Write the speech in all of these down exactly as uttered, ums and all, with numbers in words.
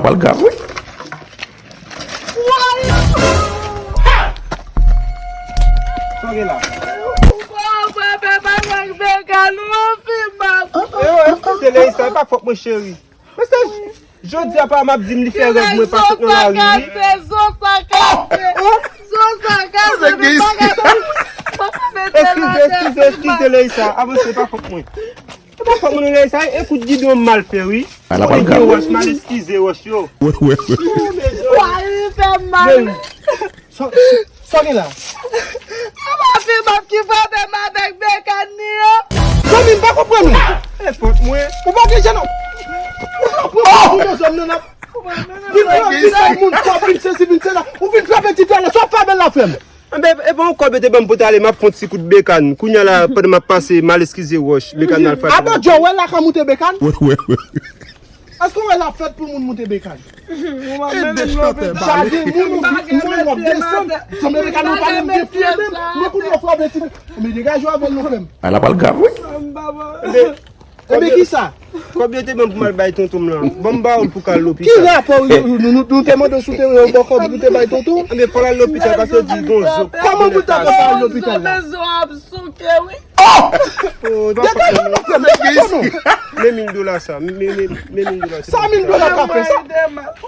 Pral grav, wi. Sa w gen la? Yo, eskize Leisa, e pa fòt mwen cheri. Mesye, jodi a pa m ap di m li fè rèv mwen pa sot nan lari wi. Eskize, eskize, eskize Leisa, avanse, e pa fòt mwen. E pa fòt mwen Leisa, e kout gidon m mal fè wi. Ala pral grav. Wòch, mal eskize wòch yo. Wi, wi, wi. Wa li fè m mal. Sa w gen la? Apa fi m ap ki frape m avèk bekàn li yo. Zanmi m pa konprann ou. E fòt mwen. Ou pa gen je non. Ou pa pran pou zòm nan ap. Vin pran vin bay moun kòb vin sesi vin sela. Ou vin frape ti fè la. Sa w ap fè avè l la frè m? Enben, e pa yon kòb yo te ban m pou t ale, m ap fè yon ti kout bekàn. Kounye a la, pandan m ap pase, mal eskize wòch, bekàn nan al frape. Abondye, w wè la ka moute bekàn? Wi, wi, wi. Èske w wè l ap fèt pou moun moute bekàn? Chade moun ou vit mwen w ap desann. Sanble bekàn ou pale m gen fye menm. Men kounye w frape ti. Men degaje w avè l non frè m. Ala pral grav wi. Enben kisa? Kòb yo te ban m pou m al bay tonton m lan. Ban m ba w l pou k al lopital. Ki rapò nou te mande w si w te wè yon bò kòb pou te bay tonton? Enben fò l al lopital paske yo di l gon zo. Kòman pou l ta fè al lopital la? Men zo ap souke wi. Oh! Degaje w non frè m, degaje w non. Men mil dola sa, men mil dola sa. Sa mil dola ka fè sa?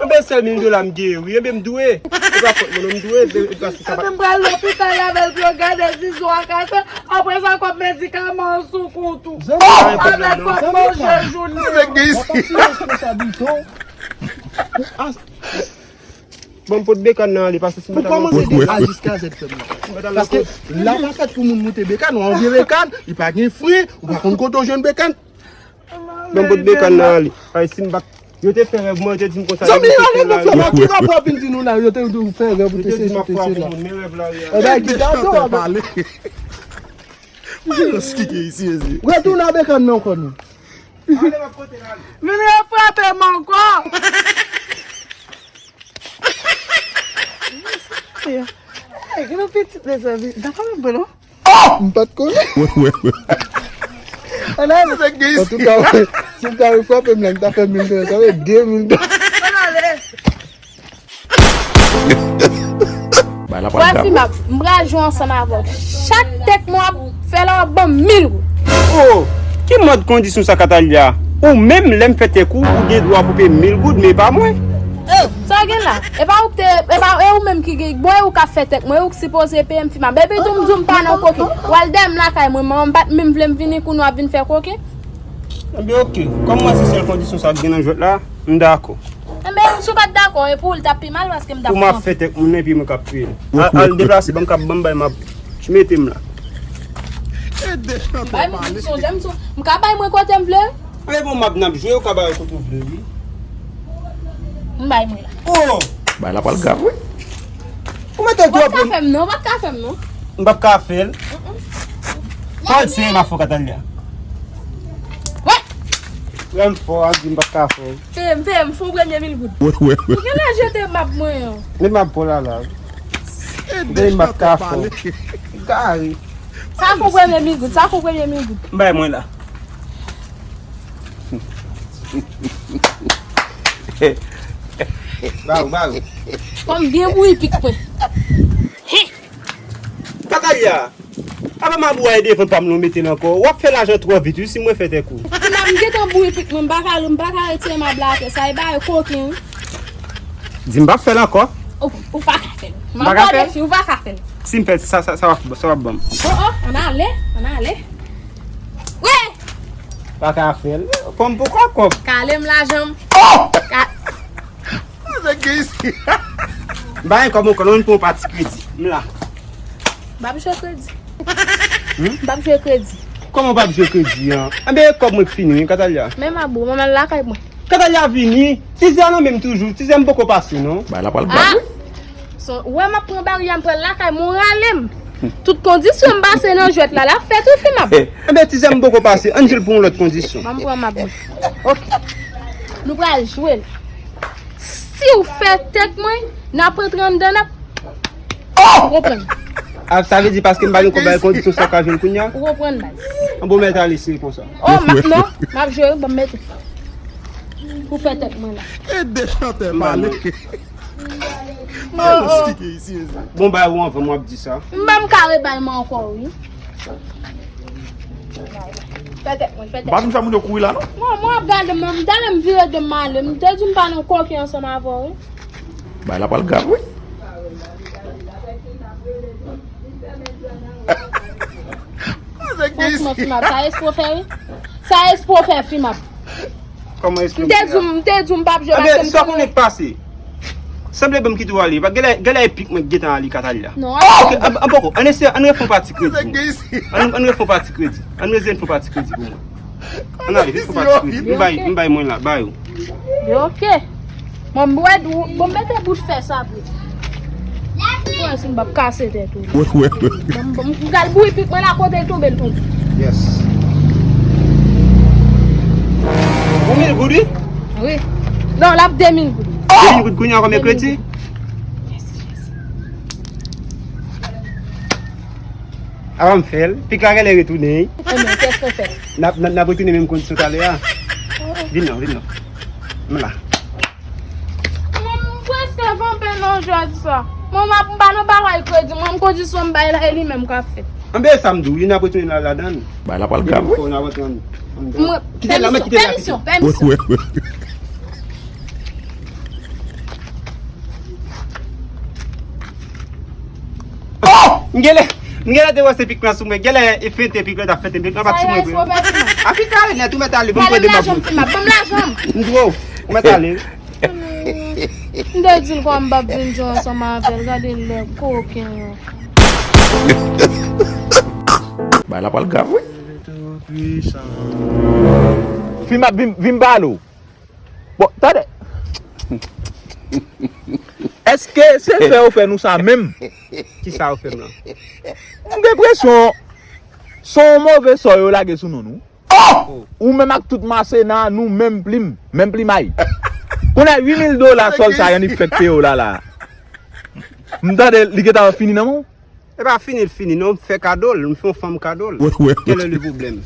Enben sèl mil dola m gen wi, enben m dwe. E pa fòt mwen non m dwe, e pa si sa pa. Enben m pral lopital avè l pou yo gade si zo a ka fè. Apre sa kòb medikaman an sou kont ou. Avèk kòb manje jounen an. Ban m pot bekàn nan ale paske si m pa ta. Pou kòmanse deja jiska zèt fè m nan. Paske la pa fèt pou moun moute bekàn, ou an vye bekàn, li pa gen fren, ou pa konn kote w jwenn bekàn. Ban m pot bekàn nan ale. Ay si m pa. Yo te fè rèv mwen, yo te di m konsa. Zanmi ale nou fè la, ki rapò vin di nou la, yo te fè rèv ou te sesi te sela. Ebyen ki ta do avè. Retounen a bekàn nan ankò non. Vin refrape m ankò. Gen yon pitit mezanmi. Dakò mwen bon non. M pa t konnen. Antouka, si m ta refrape m la, m ta fè mil dola, sa vle de mil dola. Wè fi m ap, m pral jwe ansanm avè w. Chak tèt mwen ap fè la w ap ban m mil goud. Oh! Ki mòd kondisyon sa Catalia? Ou menm lè m fè tèk ou, ou gen dwa koupe mil goud, men e pa mwen. Sa w gen la? E pa ou ki te, e pa e ou menm ki gen, bon e ou k ap fè tèk mwen, e ou k sipoze peye m fi m ap. Epi tou m di w m pa nan koke. W al dèyè m lakay mwen, manman m pa t menm vle m vini kounye w ap vin fè koke. Enben oke, kòm mwen se sèl kondisyon sa k gen nan jwèt la, m dakò. Enben si w pa t dakò, e pou ou l t ap pi mal paske m t ap pran. Ou m ap fè tèk moun epi mwen k ap peye l. Al deplase, ban m kap ban m bay m ap mete m la. Bay mwen m sonje m sou, m ka bay mwen kote m vle. Enben bon m ap n ap jwe, ou ka bay kote w vle wi. M bay mwen la. Oh! Bay la pral grav wi. Ou mete l twòp. Ou pa t ka fè m non, ou pa t ka fè m non. M p ap ka fè l. Pawòl serye m ap fè w Catalia. Wè! Frè m fò, ap di m p ap ka fè w. Fè m, fè m, fè yon premye mil goud. Ou genlè jete mab mwen an. Men mab pa w la la. Men m p ap ka fè w. Gari. Sa fè yon premye mil goud, sa fè yon premye mil goud. M bay mwen la. Ba ou, ba ou. Fò m byen bouyi pik mwen. Catalia, apa mab ou a e devan pa m non mete l ankò. W ap fè lajan twò vit wi si mwen fè tèk ou. Ti mab m gentan bouyi pik mwen, m pa ka, m pa ka retire mab la atè, sa e bagay koken wi. Di m p ap fè l ankò. Ou, ou pa ka fè l. M ap ba w defi, ou pa ka fè l. Si m fè sa, sa, sa w ap, sa w ap ban m. Oh, oh, ann ale, ann ale. Wi! Pa ka fè l. Fò m poko kòb. Kale m lajan m. Oh! Ka- Sa gen isi. M pa gen kòb ankò non, m pran yon pati kredi. M la. M p ap jwe kredi. Hmm? M p ap jwe kredi. Kòman w p ap jwe kredi an? Enben kòb mwen k fini wi, Catalia. Men mab ou, m al lakay mwen. Catalia vini. Tizè a nan men m toujou. Tizè m poko pase non. Bay la pral grav wi. Son, ou wè m ap pran bari a m pral lakay mwen, ou rale m. Tout kondisyon m pase nan jwèt la, l ap fèt wi fi mab. Enben tizè m poko pase, ann jwe l pou yon lòt kondisyon. Ban m pran mab mwen. Ok. Nou pral jwe l. Si w fè tèk mwen, n ap rantre anndan, n ap. Ou konprann? Ah, sa vle di paske m pa gen kòb la, kondisyon sa w ka jwenn kounye a? Ou konprann baz? An bon mèt ale se konsa. Oh, m ap, non, m ap jwe wi, ban m mete. Pou fè tèt mwen la. E de chantè pale. Bon, bay ou anvan m ap di sa. M pa m kare bay mwen ankò, wi. Fè tèt mwen, fè tèt. M pa vin fè moun yo kouri la, non. Mwen, mwen ap gade, mwen, m tande m vire de m ale. M te di m pa nan koke ansanm avè w, wi. Bay la pral grav, wi. Franchman, Fimap, sa espre w fè, wi. Sa espre w fè, Fimap. Kòman espre m fè? M te di w, m te di w, m p ap jwe paske m sa konnen k pase. Sanble ban m kite w ale. Genlè, genlè e pik mwen k gentan ale Katali la. Non, ok, an, an poko. Ann eseye, ann refè yon pati kredi. Ann, ann refè yon pati kredi. Ann eseye fè yon pati kredi pou mwen. Ann ale, vin fè yon pati kredi. M bay, m bay mwen la, bay ou. Yo, ok. Bon, m wè, bon, mete bout fè sa vre. Mwen si m p ap kase tèt ou. Bon, bon, m pral bouyi pik mwen la kote l tonbe, l tonbe. Yes. Yon mil goud, wi? Wi. Non, l ap de mil goud. De mil goud kounye a kòm kredi? Avan m fè l, pik la genlè retounen, wi. Ebyen, kiyès k ap fè l? N ap, n ap, n ap retounen menm kondisyon talè a. Vin non, vin non. M la. Mwen, m prèske vanpe nan jwèt sa. Mwen, m ap, m pa nan bagay kredi. Mwen, m kondisyon m bay la, e li menm k ap fè. Anben, sa m di w, wi, n ap retounen la, ladan l. Bay la pral grav, wi. Fò n ap retounen anndan. Mwen, kite l la, mwen kite l la, pèmisyon, pèmisyon. Oh! M genlè, m genlè te wè se pik lan sou mwen. Genlè e fente pik lan t ap fente, pik lan pa t sou mwen vre. A pik ale nèt, ou mèt ale, ban m pran de map. Ban m lajan m, Fimap, ban m lajan m. M di w, ou mèt ale. M te di l kòman m p ap vin jwe ansanm avè l, gade lè koken an. Bay la pral grav, wi. Fimap, vin, vin pale w. Bon, tande. Èske se fè yo fè nou sa menm? Kisa yo fè m lan? M gen enpresyon se yon move sò yo lage sou nou, non. Oh! Ou menm ak tout masena nou menm plim, menm plimay. Kounye a uit mil dola sòl sa y annik fèk peye w la la. M tande li gentan fini nan men w. E pa fini l fini non, m fè kado l, m fè yon fanm kado l. Quel est le problème?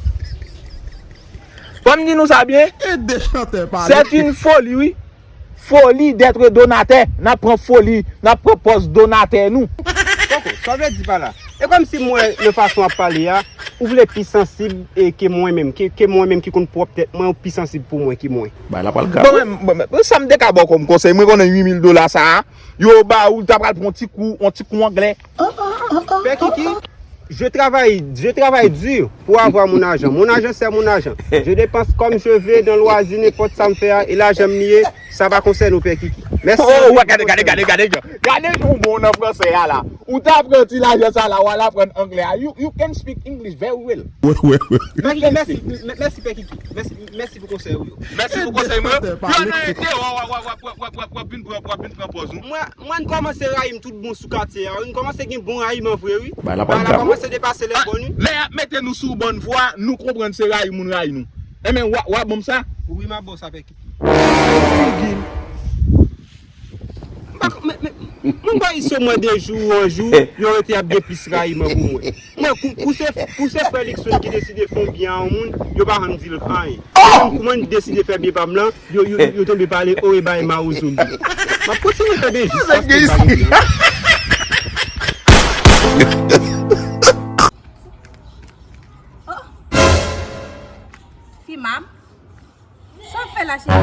Fò m di nou sa byen. E de chantè pale. C'est une folie, wi. Folie d'être donateur. N ap pran foli, n ap pran pòz donatè nou. Poko, sa w vle di pa la? E kòmsi m wè nan fason w ap pale a, ou vle pi sansib e ke mwen menm, ke, ke mwen menm ki konn pwòp tèt mwen, ou pi sansib pou mwen ke mwen. Bay la pral grav. Bon, men, bon, men, sa m te ka ba w kòm konsèy, mwen konnen uit mil dola sa a, yo ba ou, l ta pral pran yon ti kou, yon ti kou anglè. Pè Kiki, je travaille, je travaille dur pour avoir mon argent. Mon argent, c'est mon argent. Je dépense comme je veux dans loisir, nenpòt sa m fè a, e lajan m li ye, sa pa konsène ou, Pè Kiki. Mèsi. Oh, gade, gade, gade, gade, gade jan w bon nan fransè a la. Ou ta pran ti lajan sa la, w al aprann anglè a. You, you can speak English very well. Mèsi, mèsi, mèsi, Pè Kiki. Mèsi, mèsi pou konsèy ou yo. Mèsi pou konsèy mwen. Yo nan ete, w ap vin pran, w ap vin pran pòz ou. Mwen, mwen kòmanse rayi m tout bon sou katye a, wi. M kòmanse gen bon rayiman vre, wi. Bagay la pral grav, wi. Bagay la kòmanse depase lè bòn, wi. Lè y ap mete nou sou bòn vwa, nou konprann se rayi moun rayi nou. Enben, w a, w a ban m sa? Wi, m ap ba w sa, Pè Kiki. Figi l. M pa, men, men, moun pa iso mwen de jou an jou, yo rete ap gen plis rayiman pou mwen. Mwen, kou, kou se, kou se frè Luckson ki deside fè yon byen a yon moun, yo pa janm di l anyen. Menm kou mwen deside fè byen pa m lan, yo, yo, yo tonbe pale, o, e bay mawozo li. M ap kontinye fè byen jiskaske m pa gen byen. Oh. Fimap. Sa w fè la, cheri?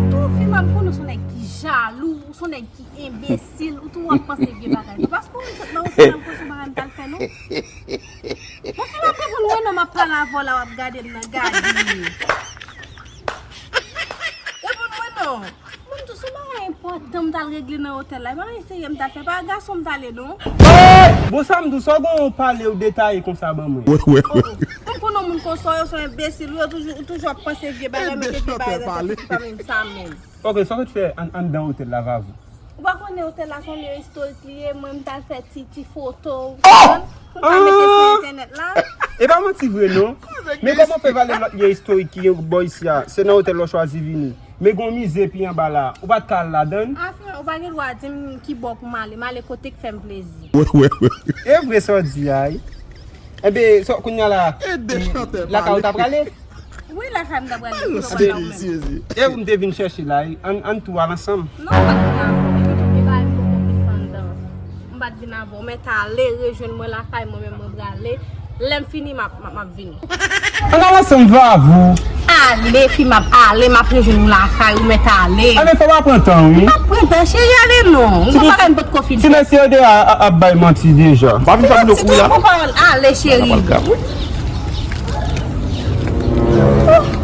Tou, Fimap, m konnen w se yon nèg ki jalou, ou se yon nèg ki enbesil, ou tou w ap panse vye bagay. Non, paske ou sot nan otèl la, m panse w bagay m t al fè, non. Bon, Fimap, reponn mwen non, m ap pale avè w la, w ap gade m nan gade. Reponn mwen non. Mwen tou, se yon bagay enpòtan m t al regle nan otèl la. E pa anyen serye m t al fè. Pa gason m t ale, non. Bon, sa m di w, sa w gen w pale w detaye konsa ban mwen. Oh, oh. M konnen yon moun konsa, yo se yon enbesil, wi, yo toujou, ou toujou ap panse vye bagay, men vye bagay, sa pa menm sa menm. Ok, sa w t fè an, anndan otèl la, Vavou? Ou pa konnen otèl la se yon lye istorik li ye, mwen m t al fè ti, ti foto, ou konprann? Pou m ta mete sou entènèt la. E pa manti vre non. Men kòman w fè pale lòt lye istorik ki gen bò isi a? Se nan otèl la w chwazi vini. Men gen yon mize pi anba la. Ou pa t ka al ladan l? A, frè, ou pa gen dwa di m ki bò pou m ale. M ale kote k fè m plezi. E vre sa w di a, wi. Enben, sa, kounye a la, lakay ou ta prale? Wi, lakay m ta pral li pou pale la ou menm. E ou m te vin chèche la, ann, ann tou al ansanm. Non, m pa t vin avè w, epi tou gen bagay m poko fin fè anndan. M pa t vin avè w, men t ale, rejwenn mwen lakay mwen, men mwen prale. Lè m fini, m ap, m ap, m ap vini. Ann al ansanm, Vavou. Ale, fi m ap ale, m ap rejwenn ou lakay ou, men t ale. Anben, fò w pran tan w, wi. M pa pran tan, cheri, ale non. Ou pa bagay m potko fin fè. Ti mesye yo deyò a ap bay manti deja. M pa vin fè moun yo kouri la. Ti tou pawòl, ale, cheri.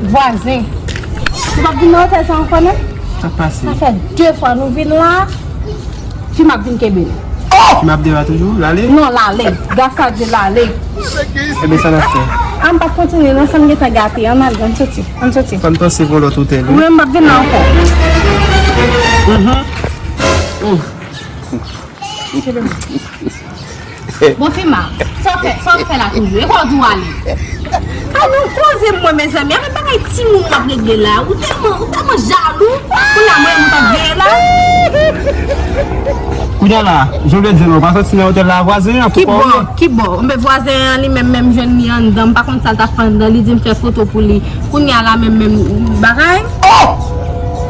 Vwazen. Ou p ap vin nan otèl sa ankò non? Sa k pase? Sa fè de fwa nou vin la. Fi m ap vin kenbe l. Fi m ap deyò a toujou? L ale? Non, l ale. Gras a Dye, l ale. Ebyen, sa n ap fè? A, m p ap kontinye non, sa m gentan gate. Ann al, ann soti. Ann soti. Fò n panse pou lòt otèl, wi. Wi, m p ap vin la ankò. Bon, Fima, sa w fè, sa w fè la toujou? E kwa w di w ale? A nou koze mwen, mezanmi, avèk bagay timoun w ap regle la. Ou tèlman, ou tèlman jalou. Kounye a mwen, mwen t ap veye la. Kounye a la, jan w vle di non, w pa soti nan otèl la a vwazen an, pou kò w menm? Ki bò? Ki bò? Men vwazen an li menm, menm jwenn li anndan, m pa konn sa l t ap fè anndan, li di m fè foto pou li. Kounye a la menm, menm bagay. Oh!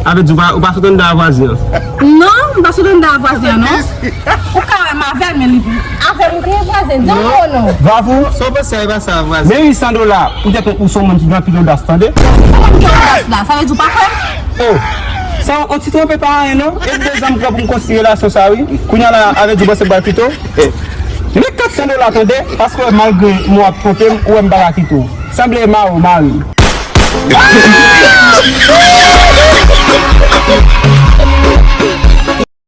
Sa vle di ou pa, ou pa sot anndan a vwazen an? Non, m pa sot anndan a vwazen an, non. Ou ka wè m avè l, men li avè m ou te vwazen, di m non, non. Vavou, sa w panse a e pa sa a vwazen? Men wi, san dola, poutèt ou se yon moun ki gen anpil odas, tande. Kòman m gen odas la? Sa vle di ou pa kwè m? Oh, sa yon ti twonpe pa anyen, non. E de zan m pran pou m konstwi relasyon sa, wi. Kounye a la, avè di w panse m pral kite w? Men kat san dola, tande, paske malgre m wè w ap twonpe m, ou wè m pa ka kite w. Sanble e mari w, mari m.